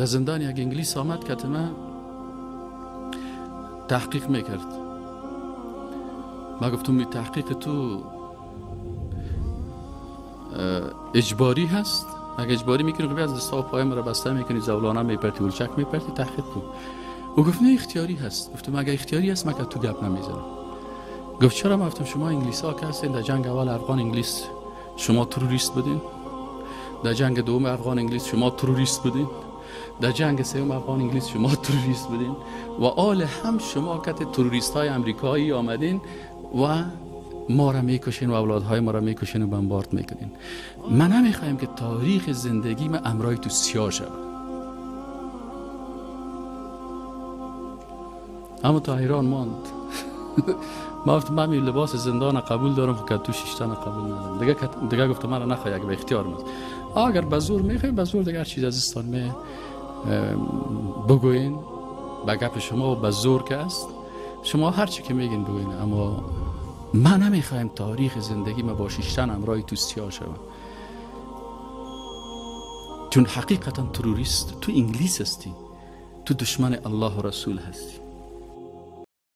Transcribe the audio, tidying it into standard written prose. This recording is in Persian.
در زندان یک انگلیس آمد که من تحقیق میکرد. ما گفتم تحقیق تو اجباری هست؟ اگه اجباری میکنی خب از دستا و پایم را بسته میکنی، زولانه میپرتی، ولچک میپرتی، تحقیق کن. او گفت نه اختیاری هست. گفتم اگه اختیاری هست من که تو گپ نمیزنم. گفت چرا؟ ما گفتم شما انگلیس ها که هستین، در جنگ اول افغان انگلیس شما تروریست بودین، در جنگ دوم افغان انگلیس شما تروریست بودین، در جنگ سوم افغان انگلیس شما تروریست بودین و آل هم شما کت تروریست های امریکایی آمدین و ما را میکشین و اولادهای ما را میکشین و بمبارد میکنین. من نمیخوایم که تاریخ زندگی من امرای تو سیاه شود. اما تا حیران ماند. ما گفتم من لباس زندان قبول دارم که تو شیشتن قبول ندارم. دیگه گفتم من نخواه اگه به اختیار ماست. اگر به زور میخوایم به زور دیگر چیز عزیزتان می بگوین به گپ شما و به زور که است شما هر چی که میگین بگوین، اما من نمیخوایم تاریخ زندگی ما با شیشتن امرای تو سیاه شود. چون حقیقتا تروریست تو انگلیس هستی، تو دشمن الله و رسول هستی.